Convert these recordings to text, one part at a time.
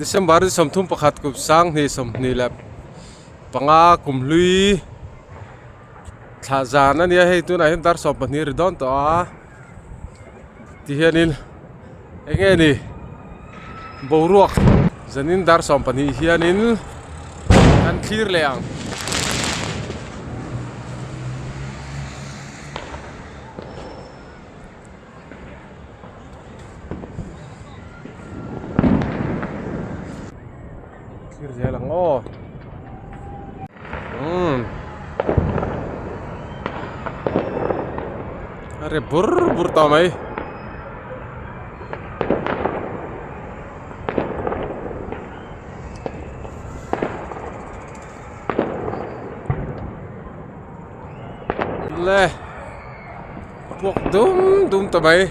December ni 31 kum 2025 kum hlui thlah zan a nia hei tunah hian dar 12 ri dawn tawh a ti hianin eng nge ni boruak zanin dar 12 hianin kan thlir leh ang. Thlir zel ang aw umm a ri bur bur tawh mai. Le puak dum dum ta mai.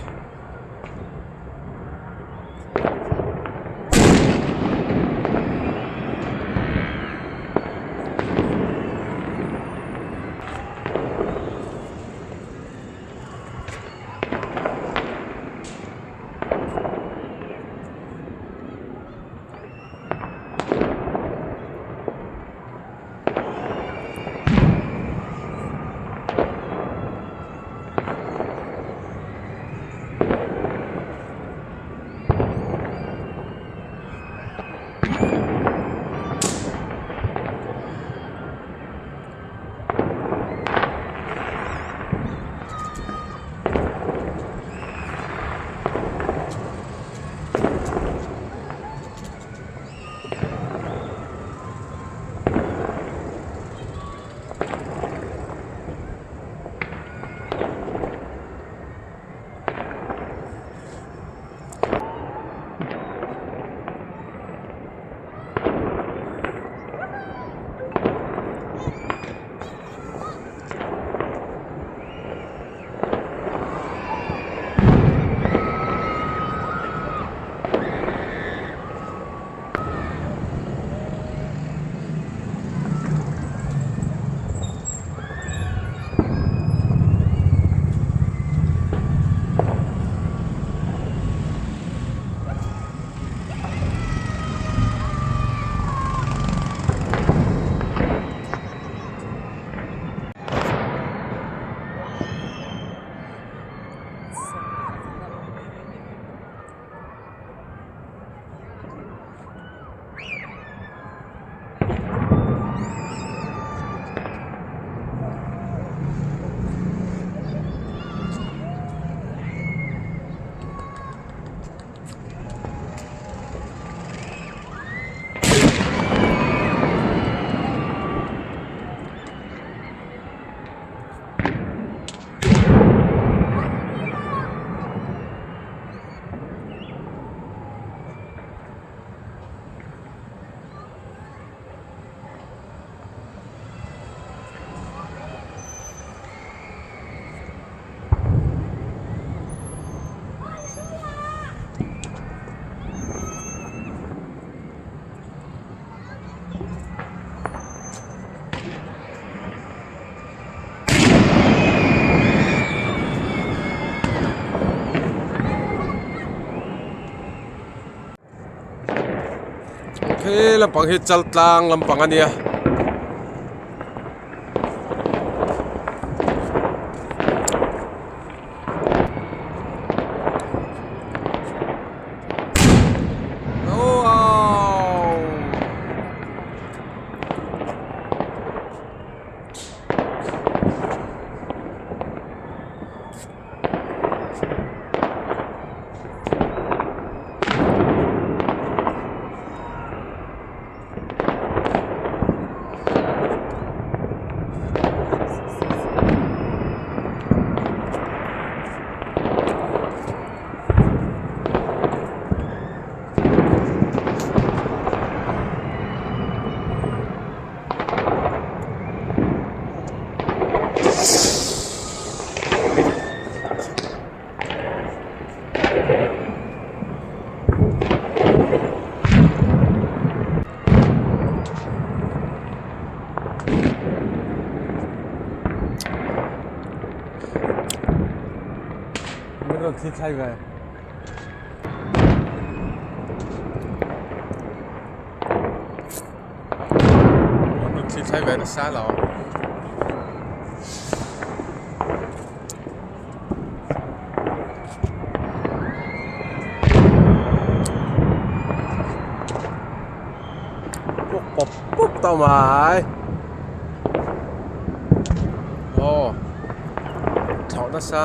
He lampang hi chal tlang lampang a nia. Min rawn thli thlai ve. thlithlai ve nasa lo. Puk pawp pawp tawh mai. Aw thlawh nasa.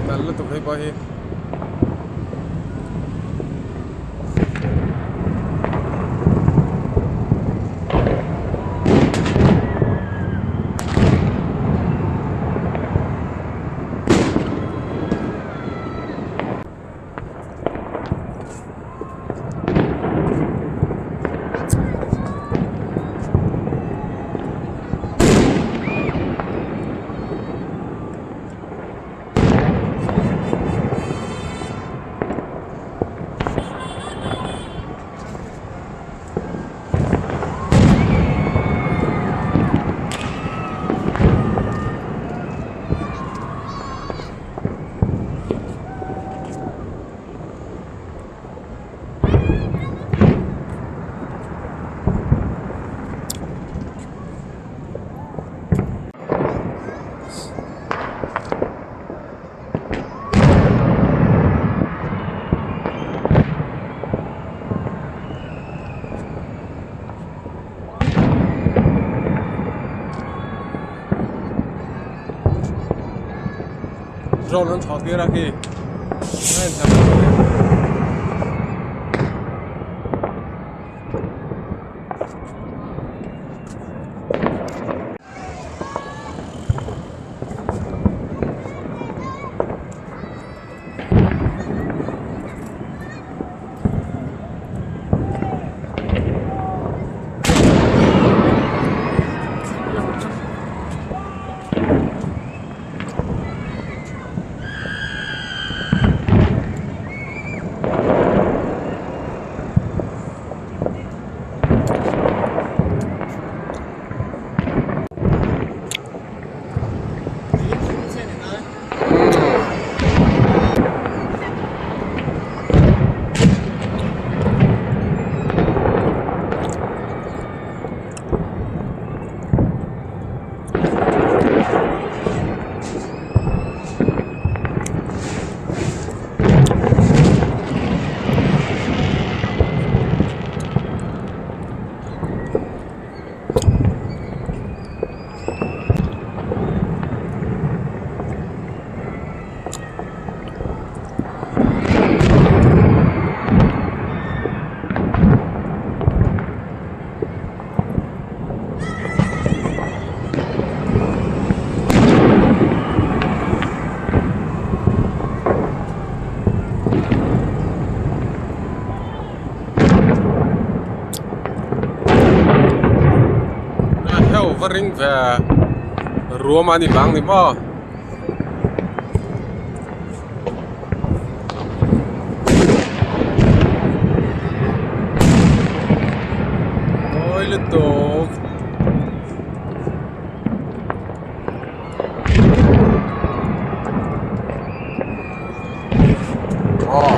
Nalh lutuk hei pawh hi. Drone an thlawh tir a khi a inthlan A heuh va ring ve ruam a ni vang ni maw. Mawi lutuk. Aw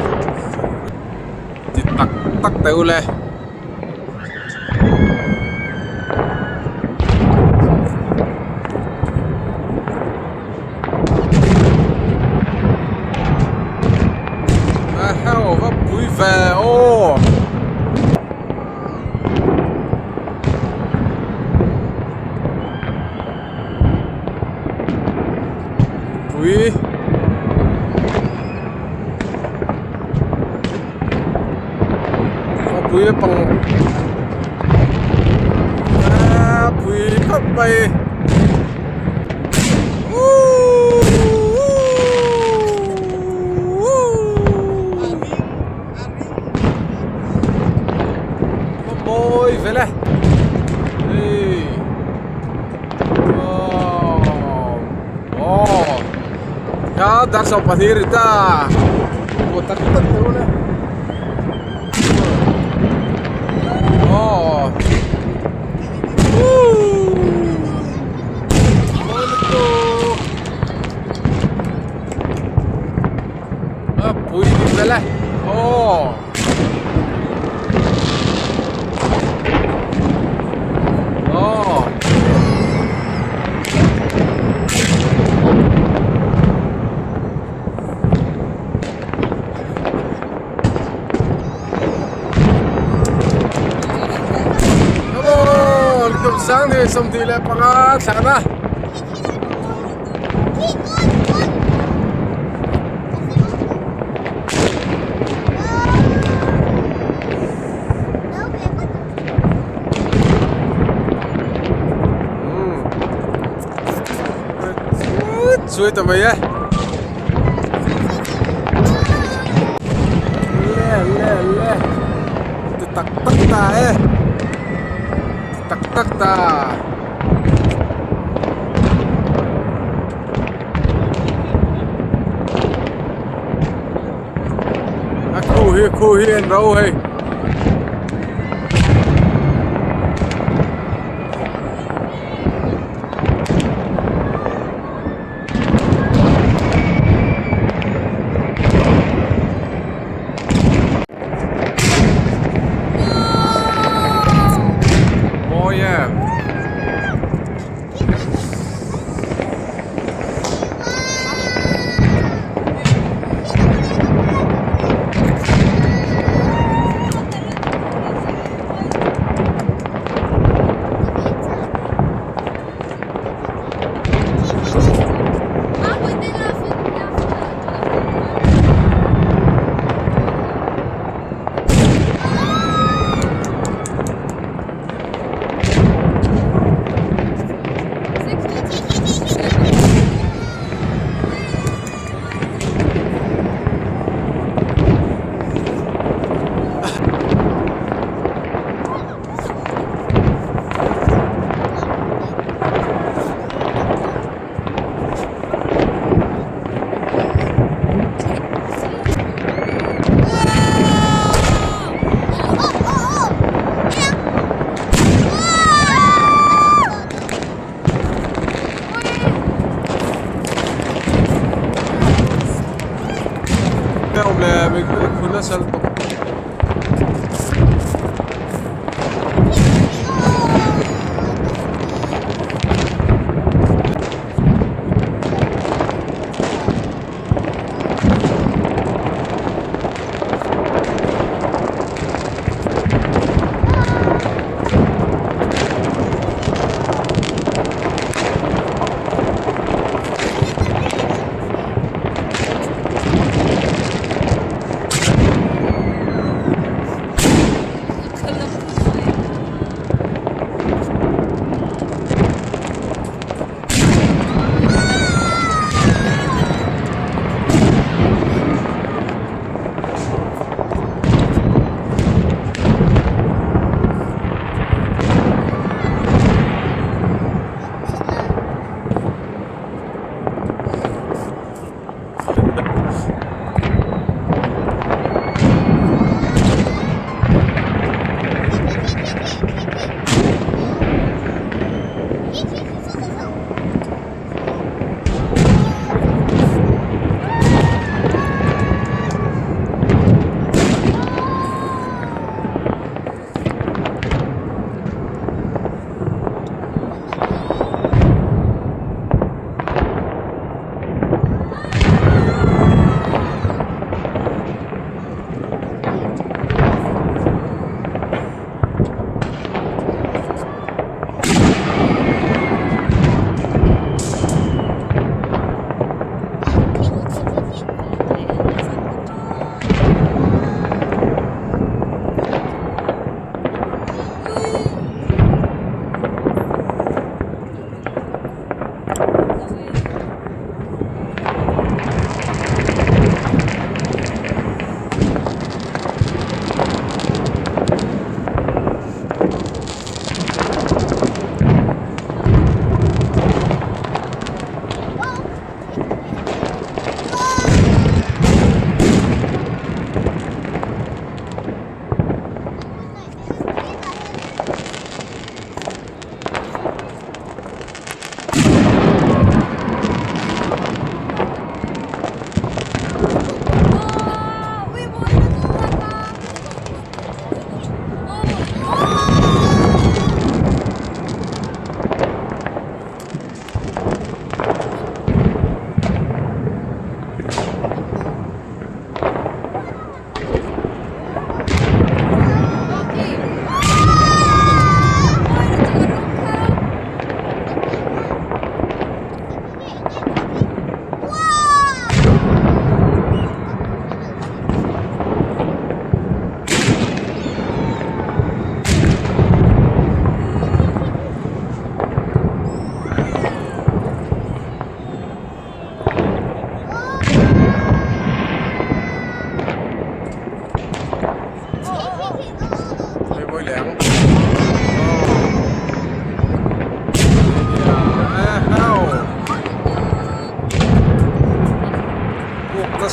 ti tak tak teh u le. A heuh va pui ve aw. Pui. Pui pang a pui khawp mai. Mawi vel e. Hei. Aw. Kha dar 12 ri ta buat tak tak te ule aw a pui ni vel e aw aw Come on, kum sang ni 25 thlana. Chui ta mai e. Le le le. Ti tak tak ta e. Ti tak tak ta. A khu hi khu hi an ro hei. Mawi em.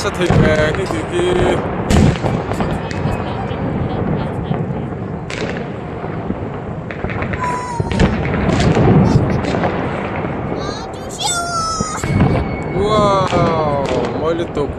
nasa thei ve khi tih khi. Wow mawi lutuk.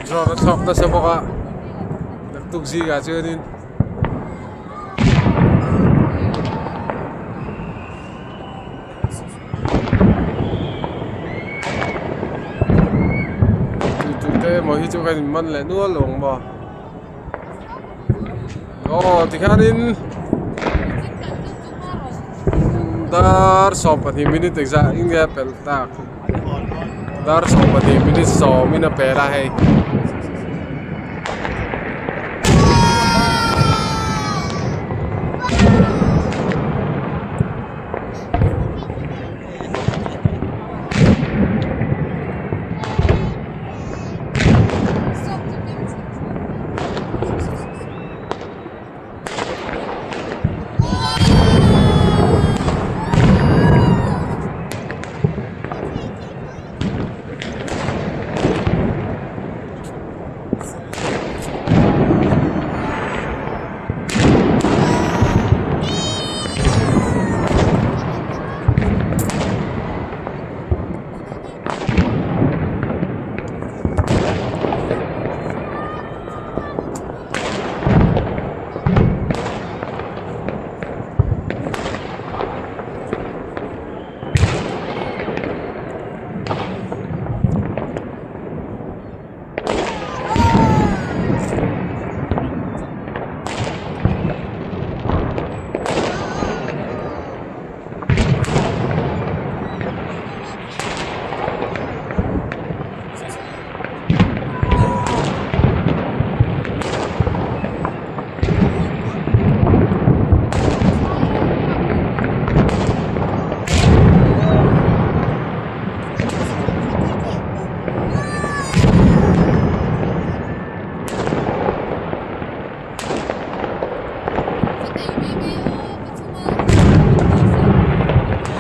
Drone a thlawk nasa bawk a naktuk zingah chuanin tu te emaw hi chu kan in man leh nual lo ang maw aw tikhianin dar 12 minute engzah eng nge a pelh tak dar 12 minute sawm in a pel a hei.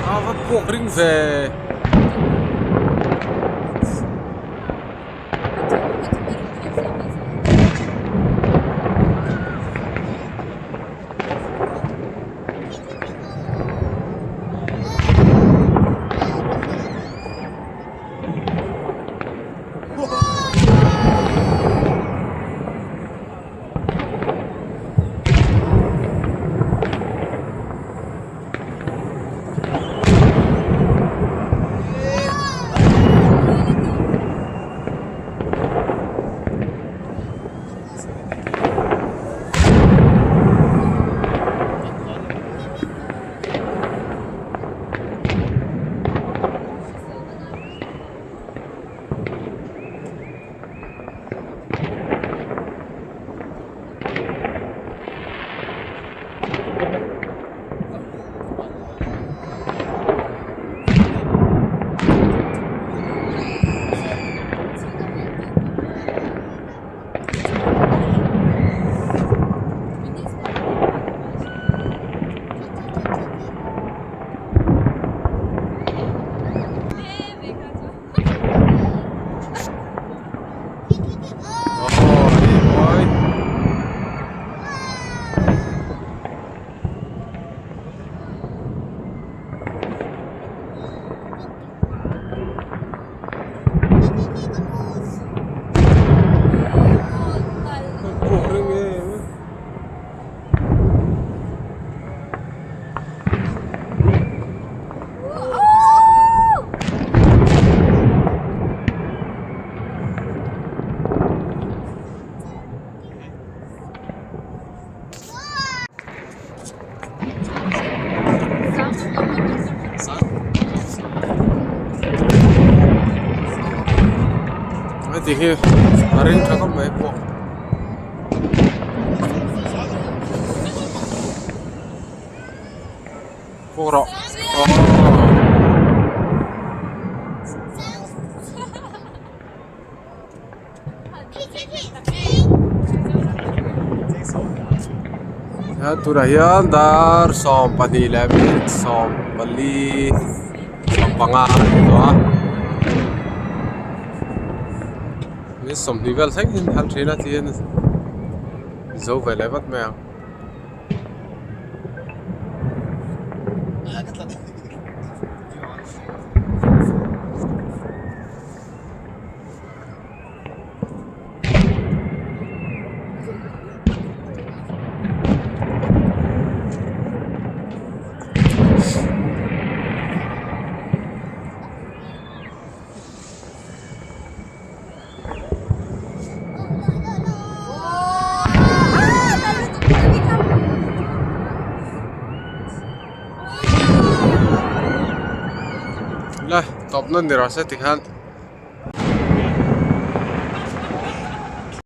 A va puak ring ve. Heti hi a ring tha khawp mai pawh. Pawh rawh Aw tunah hian dar 12 leh minute 14 15 a ni tawh a minute 20 vel thleng in han thin a tiin zo ve leh vat mai ang. La tawp na ni rawh se tikhan.